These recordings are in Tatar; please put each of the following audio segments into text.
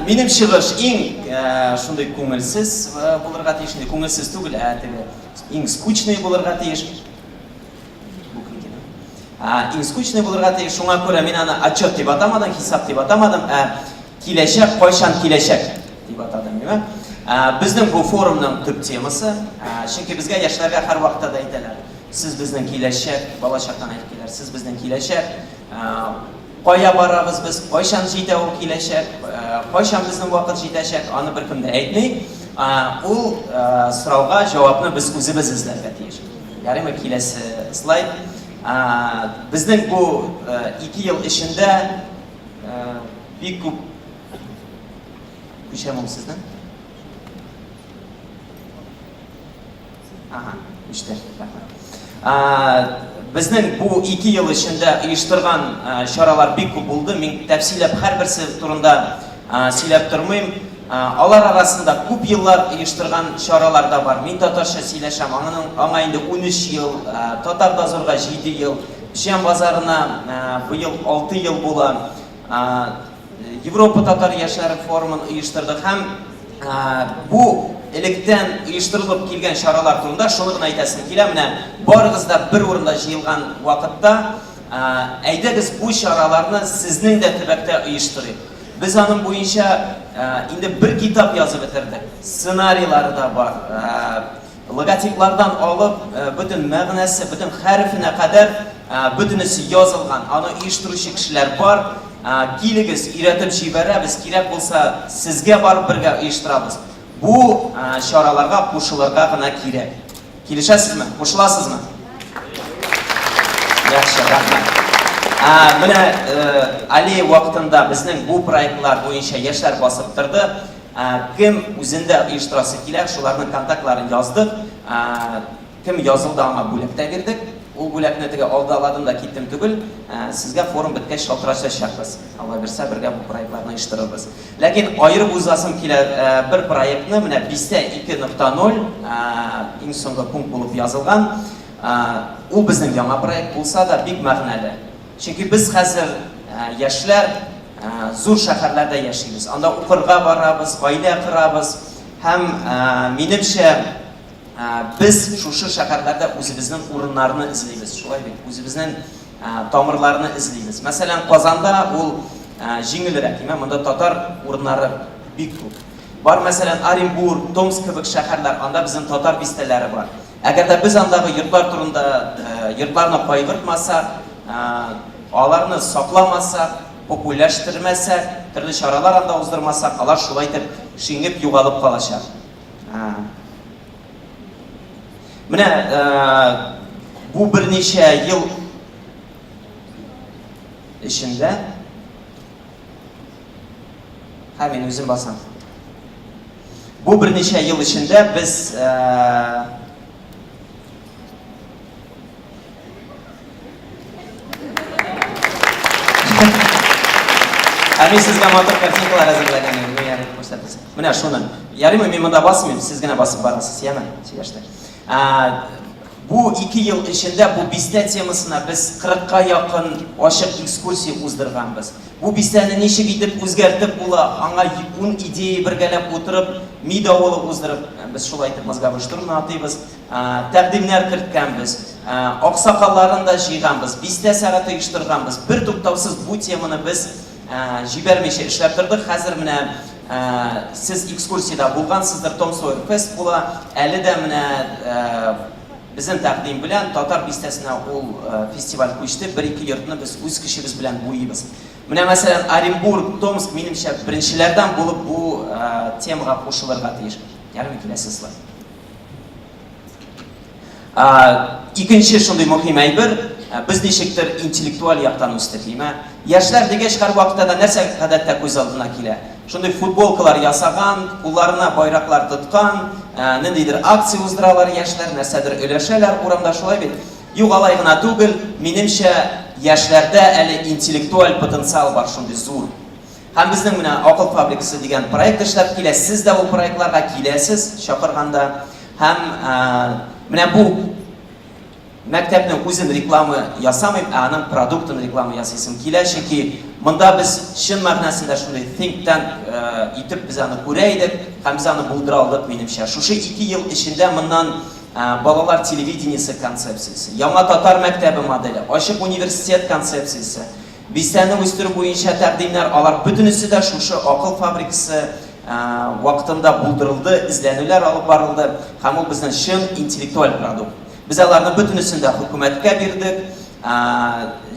Минем чыгыш иң шундый күңелсез булырга тиеш, инде күңелсез түгел, ә теге иң скучный булырга тиеш. Бу кем килә? Иң скучный булырга тиеш, шуңа күрә мин аны отчет дип атамадым, хисап дип атамадым, ә киләчәк кайчан киләчәк дип атадым, димә. Безнең бу форумның төп темасы, чөнки безгә яшьләргә һәрвакытта да әйтәләр, сез безнең киләчәк, балачактан әйтеп киләләр, сез безнең киләчәк, кая барабыз без, кайчан җитә ул киләчәк, кайчан безнең вакыт җитәчәк, аны беркем дә әйтми. Ул сорауга җавапны без үзебез эзләргә тиеш. Ярыймы, киләсе слайд. Безнең бу 2 ел эчендә бик күп күчәм ул сезнең. Ага, күчте. Безнең бу 2 ел эчендә оештырган чаралар бик күп булды. Мин тәфсилләп һәрберсе турында сөйләп тормыйм. Алар арасында күп еллар оештырган чаралар да бар. Мин татарча сөйләшәм, аңының, аңа инде 13 ел, Татар Дозорга 7 ел, Печән базарына быел 6 ел була. Европа татар яшьләре форумын оештырдык һәм бу электән оештырылып килгән чаралар турында шуны гына әйтәсем килә. Менә барыгыз да бер урында җыелган вакытта, әйдәгез бу чараларны сезнең дә төбәктә оештырыйк. Без аның буенча инде бер китап язып бетердек. Сценарийлары да бар. Логотиплардан алып, бөтен мәгънәсе, бөтен хәрефенә кадәр бөтенесе язылган. Аны оештыручы кешеләр бар. Килегез, өйрәтеп җибәрәбез. Кирәк булса, сезгә барып бергә оештырабыз. Бу чараларга кушылырга гына кирәк. Килешәсезме? Кушыласызмы? Яхшы, рәхмәт. Менә Аллея вакытында безнең бу проектлар буенча яшьләр басып торды. Кем үзендә оештырасы килә, шуларның контактларын яздык. Кем язылды, аңа бүләк тә бирдек. Ул бүләкне теге алдаладым да киттем түгел. Сезгә форум беткәч шалтыратачакбыз. Алла бирсә, бергә бу проектларны оештырырбыз. Ләкин аерып узасым килә бер проектны, менә бистә 2.0, иң соңгы пункт булып язылган. Ул безнең яңа проект булса да, бик мәгънәле. Чөнки без хәзер яшьләр зур шәһәрләрдә яшибез. Анда укырга барабыз, гаилә корабыз һәм, минемчә, без шушы шәһәрләрдә үзебезнең урыннарны эзлибез. Шулай бит? Үзебезнең тамырларны эзлибез. Мәсәлән, Казанда ул җиңелрәк, димәк, монда татар урыннары бик күп. Бар, мәсәлән, Оренбург, Томск кебек шәһәрләр, анда безнең татар бистәләре бар. Әгәр дә без андагы йортлар турында, йортларны кайгыртмасак, аларны сакламасак, популяштермәсәк, төрле чаралар анда уздырмасак, алар шулай итеп шиңеп югалып калачак. Менә бу берничә ел эчендә Һә, мин үзем басам. Бу берничә ел эчендә без Ә мин сезгә матур картинкалар әзерләгән идем, мин күрсәтәсем. Менә шуны. Ярыймы, мин монда басмыйм, сез генә басып барасыз, яме? Сөйләштек. Бу 2 ел эчендә бу бистә темасына без 40-ка якын ачык экскурсия уздырганбыз. Бу бистәне ничек итеп үзгәртеп була, аңа 10 идея бергәләп утырып, ми давылы уздырып, без шулай итеп мозговой штурмны атыйбыз, тәкъдимнәр керткәнбез, аксакалларын да җыйганбыз, бистә сәгате оештырганбыз. Бер туктаусыз бу теманы без җибәрмичә эшләп тордык. Хәзер менә сез экскурсиядә булгансыздыр, Том Сойер фест була. Әле дә менә безнең тәкъдим белән Татар бистәсенә ул фестиваль күчте. Бер-ике йортны без үз көчебез белән буйыйбыз. Менә мәсәлән, Оренбург, Томск, минемчә, беренчеләрдән булып бу темага кушылырга тиеш. Ягъни киләсе слайд. Икенче шундый мөһим әйбер, без ничектер интеллектуаль яктан үстек, димә. Яшьләр дигәч, һәрвакытта да нәрсә гадәттә күз алдына килә? Шундый футболкалар ясаган, кулларына байраклар тоткан, ниндидер акция уздыралар яшьләр, нәрсәдер өләшәләр урамда, шулай бит? Юк, алай гына түгел, минемчә, яшьләрдә әле интеллектуаль потенциал бар шундый зур. Һәм безнең менә Акыл фабрикасы дигән проект эшләп килә. Сез дә ул проектларга киләсез, чакырганда. Һәм менә бу мәктәпнең үзен реклама ясамыйм, ә аның продуктын реклама ясыйсым килә, чөнки Монда без чын мәгънәсендә шундый think tank итеп без аны күрә идек һәм без аны булдыра алдык, минемчә. Шушы 2 ел эчендә моннан балалар телевидениесе концепциясе, яңа татар мәктәбе моделе, ачык университет концепциясе, бистәне үстерү буенча тәкъдимнәр, алар бөтенесе дә шушы акыл фабрикасы вакытында булдырылды, эзләнүләр алып барылды һәм ул безнең чын интеллектуаль продукт. Без аларны бөтенесен дә хөкүмәткә бирдек,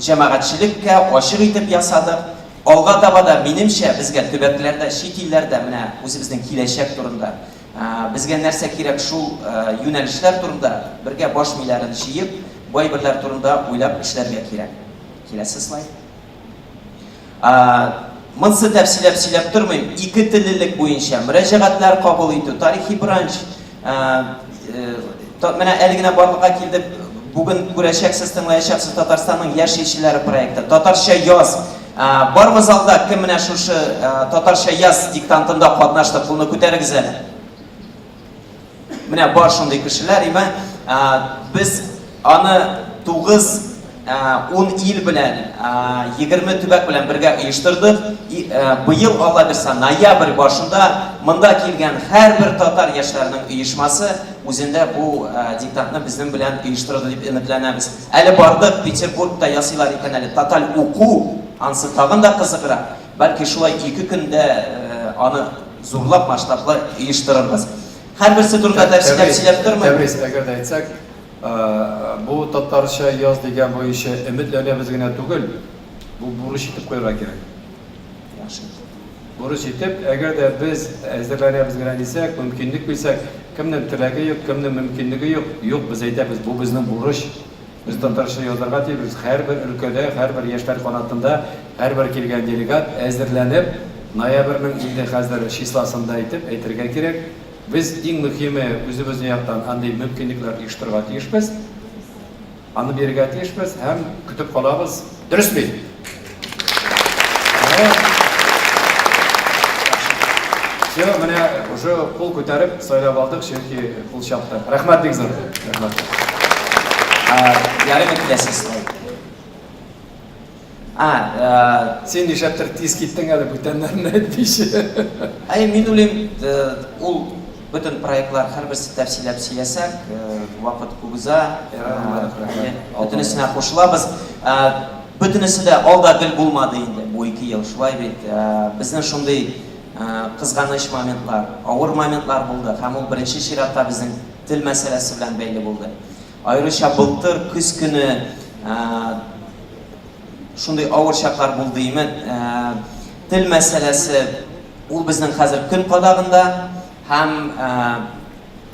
җәмәгатьчелеккә ачык итеп ясадык. Алга таба да, минемчә, безгә төбәкләрдә, чит илләрдә менә үзебезнең киләчәк турында, безгә нәрсә кирәк шул юнәлешләр турында бергә баш миләрен җыеп, бу әйберләр турында уйлап эшләргә кирәк. Киләсе слайд. Монсы тәфсилләп сөйләп тормыйм. Ике теллелек буенча мөрәҗәгатьләр кабул итү, тарихи бранч, менә әле генә барлыкка килде, бүген күрәчәксез, тыңлаячаксыз Татарстанның яшь илчеләре проекты. Татарча яз. Бармы залда кем менә шушы Татарча яз диктантында катнашты, кулны күтәрегез әле. Менә бар шундый кешеләр, име? Без аны 9 10 ил белән, 20 төбәк белән бергә оештырдык. Быел, Алла бирса, ноябрь башында монда килгән һәрбер татар яшьләренең оешмасы үзендә бу диктантны безнең белән оештырыр дип өметләнәбез. Әле бардык, Петербургта ясыйлар икән әле тоталь уку, ансы тагын да кызыграк. Бәлки шулай ике көндә аны зурлап, масштаблы оештырырбыз. Һәрберсе турында тәфсилләп сөйләп тормыйм. Тәбрис, әгәр дә әйтсәк, бу татарча яз дигән буенча өметләнәбез генә түгел, бу бурыч итеп куярга кирәк. Яхшы. Бурыч итеп, әгәр дә без әзерләнәбез генә дисәк, мөмкинлек бирсәк, кемнең теләге юк, кемнең мөмкинлеге юк, юк, без әйтәбез, бу безнең бурыч. Без татарча язарга тиешбез. Һәрбер өлкәдә, һәрбер яшьләр канатында, һәрбер килгән делегат әзерләнеп, ноябрьнең инде хәзер числосын да әйтеп, әйтергә кирәк. Без иң мөһиме үзебезнең яктан андый мөмкинлекләр оештырырга тиешбез. Аны бирергә тиешбез һәм көтеп калабыз. Дөрес бит? Все, менә уже кул күтәреп сайлап алдык, чөнки кул чапты. Рәхмәт бик зур. Рәхмәт. Ярыймы киләсе слайд? А, син нишләптер тиз киттең әле, бүтәннәрне әйтмичә. Әй, мин уйлыйм, ул бөтен проектлар һәрберсе тәфсилләп сөйләсәк, вакыт күп уза. Бөтенесенә кушылабыз. Бөтенесе дә ал да гөл булмады инде бу 2 ел, шулай бит. Безнең шундый кызганыч моментлар, авыр моментлар булды һәм ул беренче чиратта безнең тел мәсьәләсе белән бәйле булды. Аеруча былтыр көз көне шундый авыр чаклар булды име. Тел мәсьәләсе ул безнең хәзер көн кадагында һәм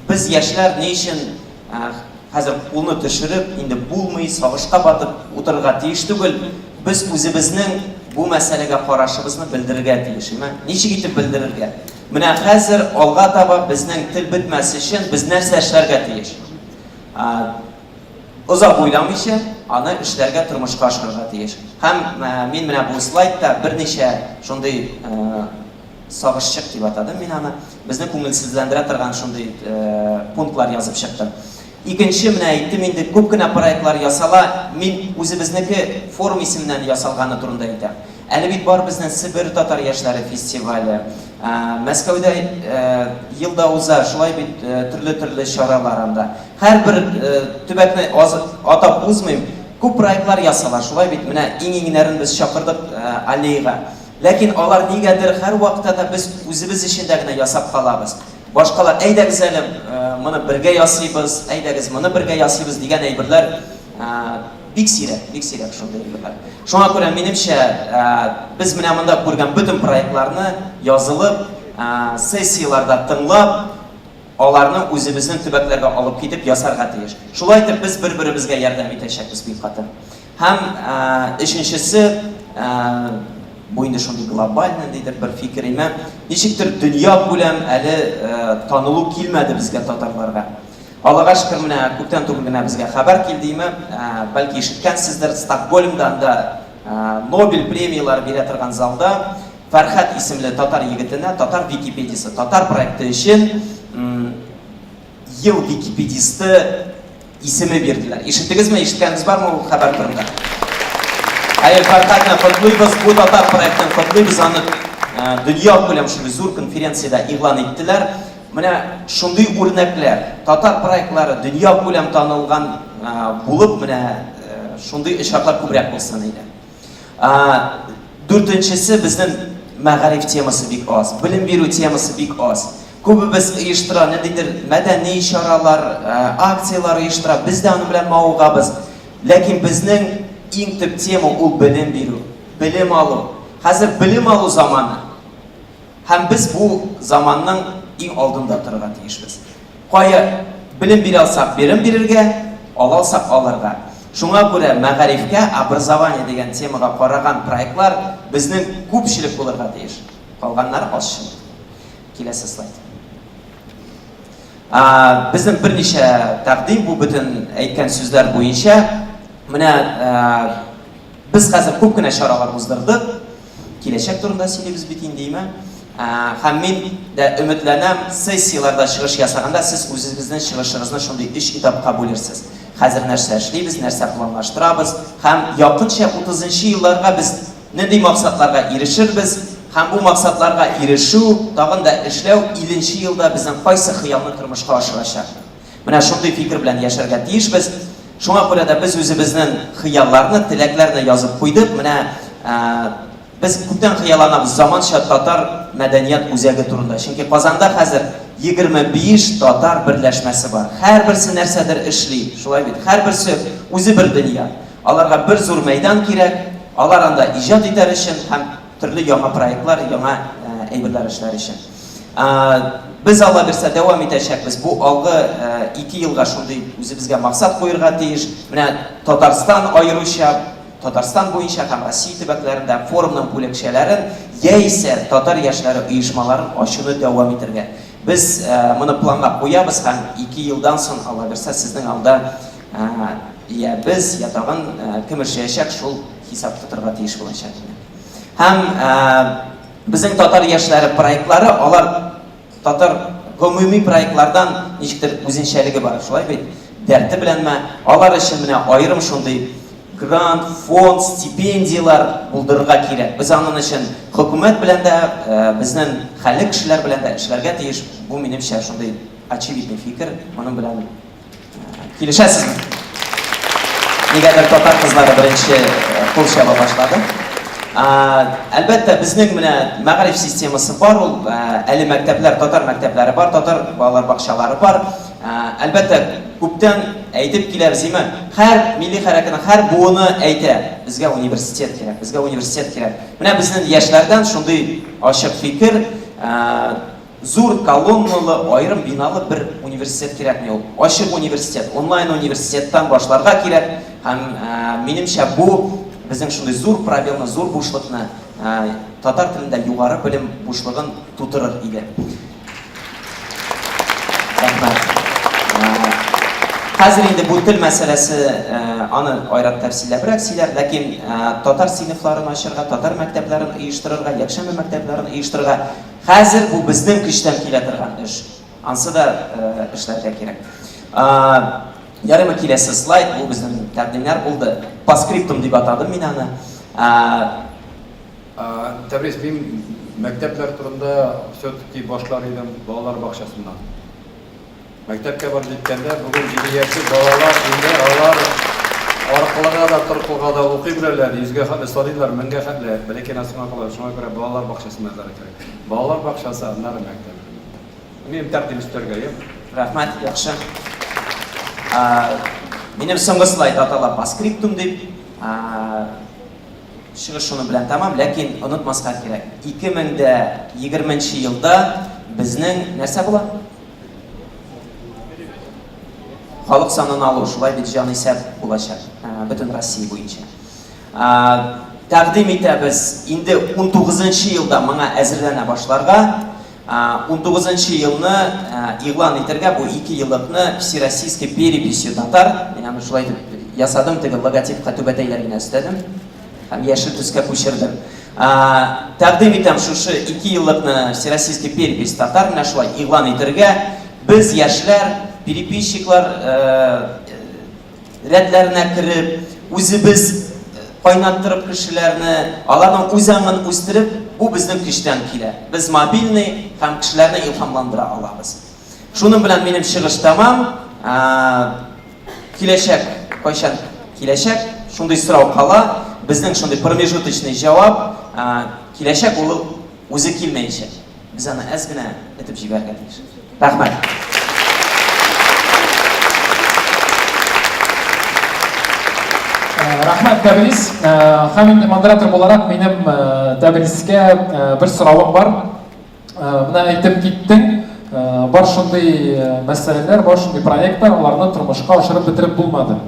без яшьләр ни өчен хәзер кулны төшереп, инде булмый, сагышка батып утырырга тиеш түгел. Без үзебезнең бу мәсьәләгә карашыбызны белдерергә тиеш, име? Ничек итеп белдерергә? Менә хәзер алга таба безнең тел бетмәс өчен без нәрсә эшләргә тиеш? Озак уйламыйча, аны эшләргә, тормышка ашырырга тиеш. Һәм мин менә бу слайдта берничә шундый сагышчык дип атадым мин аны, безне күңелсезләндерә торган шундый пунктлар язып чыктым. Икенче, менә әйттем инде, күп кенә проектлар ясала, мин үзебезнеке форум исеменнән ясалганы турында әйтәм. Әле бит бар безнең Себер татар яшьләре фестивале, Мәскәүдә ел да уза, шулай бит төрле-төрле чаралар анда. Һәрбер төбәкне атап узмыйм, күп проектлар ясала, шулай бит, менә иң-иңнәрен без чакырдык аллеяга. Ләкин алар нигәдер һәрвакытта да без үзебез эчендә генә ясап калабыз. Башкалар, әйдәгез әле моны бергә ясыйбыз, әйдәгез моны бергә ясыйбыз дигән әйберләр бик сирәк, бик сирәк шундый әйберләр. Шуңа күрә, минемчә, без менә монда күргән бөтен проектларны язылып, сессияләрдә тыңлап, аларны үзебезнең төбәкләргә алып китеп ясарга тиеш. Шулай итеп без бер-беребезгә ярдәм итәчәкбез бик каты. Һәм өченчесе, бу инде шундый глобаль ниндидер бер фикер име, ничектер дөнья күләм әле танылу килмәде безгә татарларга. Аллага шөкер, менә күптән түгел генә безгә хәбәр килде име, бәлки ишеткәнсездер, Стокгольмда анда Нобель премияләре бирә торган залда Фәрхәт исемле татар егетенә татар википедиясе, татар проекты өчен ел википедисты исеме бирделәр. Ишеттегезме, ишеткәнегез бармы ул хәбәр турында? Әйе, Фәрхәтне котлыйбыз, бу татар проектын котлыйбыз, аны дөнья күләм шундый зур конференциядә игълан иттеләр. Менә шундый үрнәкләр, татар проектлары дөнья күләм танылган булып, менә шундый очраклар күбрәк булсын иде. Дүртенчесе, безнең мәгариф темасы бик аз, белем бирү темасы бик аз. Күбебез оештыра ниндидер мәдәни чаралар, акцияләр оештыра, без дә аның белән мавыгабыз. Ләкин безнең иң төп тема ул белем бирү, белем алу. Хәзер белем алу заманы. Һәм без бу заманның иң алдында торырга тиешбез. Кая белем бирә алсак, белем бирергә, ала алсак, алырга. Шуңа күрә мәгарифкә, образование дигән темага караган проектлар безнең күпчелек булырга тиеш. Калганнары азчылык. Киләсе слайд. Безнең берничә тәкъдим бу бөтен әйткән сүзләр буенча. Менә без хәзер күп кенә чаралар уздырдык. Киләчәк турында сөйлибез бит инде, име? Һәм мин дә өметләнәм, сессияләрдә чыгыш ясаганда сез үзегезнең чыгышыгызны шундый өч этапка бүлерсез. Хәзер нәрсә эшлибез, нәрсә планлаштырабыз һәм якынча 30 нчы елларга без Нинди максатларга ирешербез һәм бу максатларга ирешү, тагын да эшләү илленче елда безнең кайсы хыялны тормышка ашырачак? Менә шундый фикер белән яшәргә тиешбез. Шуңа күрә дә без үзебезнең хыялларны, теләкләрне язып куйдык. Менә без күптән хыялланабыз заманча татар мәдәният үзәге турында. Чөнки Казанда хәзер 25 татар берләшмәсе бар. Һәрберсе нәрсәдер эшли, шулай бит? Һәрберсе үзе бер дөнья. Аларга бер зур мәйдан кирәк, алар анда иҗат итәр өчен һәм төрле яңа проектлар, яңа әйберләр эшләр өчен. Без, Алла бирсә, дәвам итәчәкбез. Бу алгы ике елга шундый үзебезгә максат куерга тиеш. Менә Татарстан аеруча, Татарстан буенча һәм Россия төбәкләрендә форумның бүлекчәләрен яисә татар яшьләре оешмаларын ачуны дәвам итәргә. Без моны планга куябыз һәм ике елдан соң, Алла бирсә, сезнең алда Я без, я тагын кем эшләячәк, шул хисап тотырга тиеш булачак. Һәм безнең татар яшьләре проектлары, алар татар гомуми проектлардан ничектер үзенчәлеге бар, шулай бит? Дәрте беләнме? Алар өчен менә аерым шундый грант, фонд, стипендияләр булдырырга кирәк. Без аның өчен хөкүмәт белән дә, безнең хәлле кешеләр белән дә эшләргә тиеш. Бу минемчә шундый очевидный фикер. Моның белән Килешәсезме? Нигәдер татар кызлары беренче э, кул чаба башлады. Әлбәттә, безнең менә мәгариф системасы бар ул, э, әле мәктәпләр, татар мәктәпләре бар, татар балалар бакчалары бар. Әлбәттә, күптән әйтеп киләбез, име, һәр милли хәрәкәтнең һәр буыны әйтә, безгә университет кирәк, безгә университет кирәк. Менә безнең яшьләрдән шундый ачык фикер, э, Зур колонналы, аерым биналы бер университет кирәкми ул. Ачык университет, онлайн университеттан башларга кирәк һәм, минемчә, бу безнең шундый зур пробелны, зур бушлыкны, татар телендә югары белем бушлыгын тутырыр иде. Рәхмәт. Хәзер инде бу тел мәсьәләсе, аны Айрат тәфсилләбрәк сөйләр, ләкин татар сыйныфларын ачырга, татар мәктәпләрен оештырырга, якшәмбе мәктәпләрен оештырырга Хәзер бу безнең көчтән килә торган эш. Ансы да эшләргә кирәк. Ярыймы киләсе слайд, бу безнең тәкъдимнәр булды. По скриптум дип атадым мин аны. Тәбрис, мин мәктәпләр турында все-таки башлар идем балалар бакчасыннан. Мәктәпкә барып җиткәндә, бүген 7 яшьлек балалар инде алар аркылыга да, торкылга да укый беләләр, йөзгә хәтле саныйлар, меңгә хәтле, бәләкәй соңга кала. Шуңа күрә балалар бакчасына язарга кирәк. Балалар бакчасы, аннары мәктәп. Минем тәкъдим өстәргә, юк. Рәхмәт, яхшы. Минем соңгы слайд атала по скриптум дип. Чыгыш шуның белән тәмам, ләкин онытмаска кирәк. 2020 елда безнең нәрсә була? Халык санын алу шулай бит җанисәп булачак, бөтен Россия буенча. Тәкъдим итәбез инде 19 елда моңа әзерләнә башларга. 19 елны игълан итәргә бу ике еллыкны Всероссийской переписью татар. Мин аны шулай итеп ясадым, теге логотипка түбәтәйләр генә өстәдем һәм яшел төскә күчердем. Тәкъдим итәм шушы ике еллыкны Всероссийский перепись татар менә шулай игълан итәргә. Без яшьләр, переписчиклар рәтләренә кереп, үзебез. кайнаттырып кешеләрне, аларның үзаңын үстереп, бу безнең көчтән килә. Без мобильный һәм кешеләрне илһамландыра алабыз. Шуның белән минем чыгыш тәмам. Киләчәк кайчан киләчәк? Шундый сорау кала. Безнең шундый промежуточный җавап, киләчәк ул үзе килмәячәк. Без аны әз генә этеп җибәрергә тиеш. Рәхмәт. Рәхмәт, Тәбрис. Һәм инде модератор буларак минем Тәбрискә бер соравым бар. Менә әйтеп киттең, бар шундый мәсьәләләр, бар шундый проектлар, аларны тормышка ашырып бетереп булмады.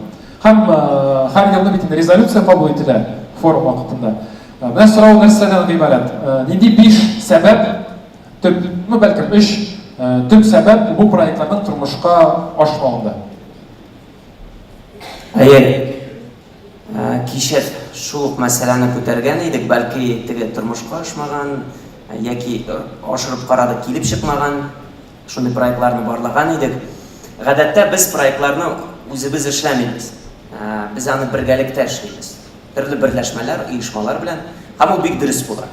Һәм һәр елны бит инде резолюция кабул ителә форум вакытында. Менә сорау нәрсәдән гыйбарәт? Нинди биш сәбәп, төп, ну бәлкем өч төп сәбәп бу проектларның тормышка ашмавында? Әйе. Кичә шул ук мәсьәләне күтәргән идек, бәлки теге тормышка ашмаган яки ашырып карадык, килеп чыкмаган шундый проектларны барлаган идек. Гадәттә без проектларны үзебез эшләмибез. Без аны бергәлектә эшлибез. Төрле берләшмәләр, оешмалар белән. Һәм ул бик дөрес була.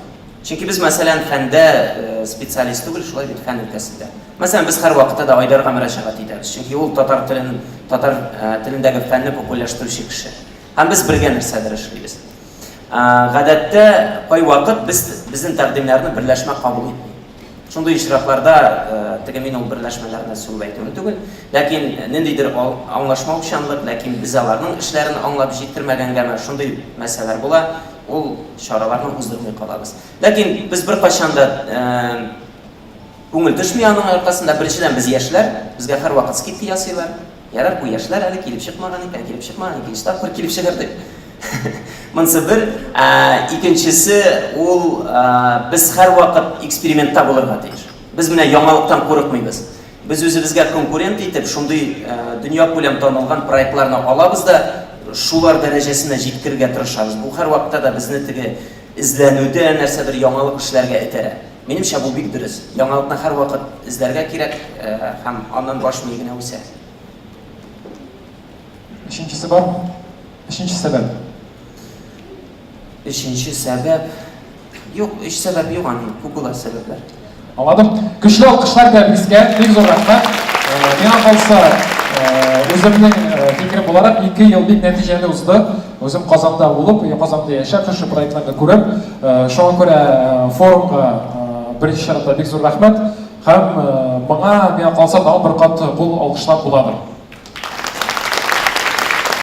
Чөнки без, мәсәлән, фәндә специалист түгел, шулай бит, фән өлкәсендә. Мәсәлән, без һәрвакытта да Айдарга мөрәҗәгать итәбез, чөнки ул татар телен, татар телендәге фәнне популярлаштыручы кеше. Һәм без бергә нәрсәдер эшлибез. Гадәттә, кайвакыт без безнең тәкъдимнәрне берләшмә кабул итми. Шундый очракларда, теге мин ул берләшмәләрне сүгеп әйтүем түгел, ләкин ниндидер аңлашмаучанлык, ләкин без аларның эшләрен аңлап җиткермәгәнгәме, шундый мәсьәләләр була, ул чараларны уздырмый калабыз. Ләкин без беркайчан да күңел төшми аның аркасында. Беренчедән, без яшьләр, безгә һәрвакыт скидка ясыйлар. Ярар, бу яшьләр әле килеп чыкмаган икән, килеп чыкмаган, икенче тапкыр килеп чыгыр дип. Монысы бер. Икенчесе, ул без һәрвакыт экспериментта булырга тиеш. Без менә яңалыктан курыкмыйбыз. Без үзебезгә конкурент итеп шундый дөньякүләм танылган проектларны алабыз да, шулар дәрәҗәсенә җиткерергә тырышабыз. Бу һәрвакытта да безне теге эзләнүдә, нәрсәдер яңалык эшләргә этәрә. Минемчә, бу бик дөрес. Яңалыкны һәрвакыт эзләргә кирәк һәм аннан баш мие генә үсә. Өченчесе бармы? Өченче сәбәп. Өченче сәбәп. Юк, өч сәбәп юк аның, күп була сәбәпләр. Аңладым. Көчле алкышлар Тәбрискә, бик зур рәхмәт. Миңа калса, үземнең фикерем буларак, ике ел бик нәтиҗәле узды. Үзем Казанда булып, Казанда яшәп, шушы проектларны күреп, шуңа күрә форумга беренче чиратта бик зур рәхмәт. Һәм моңа, миңа калса, тагын бер кат кул алкышлап буладыр.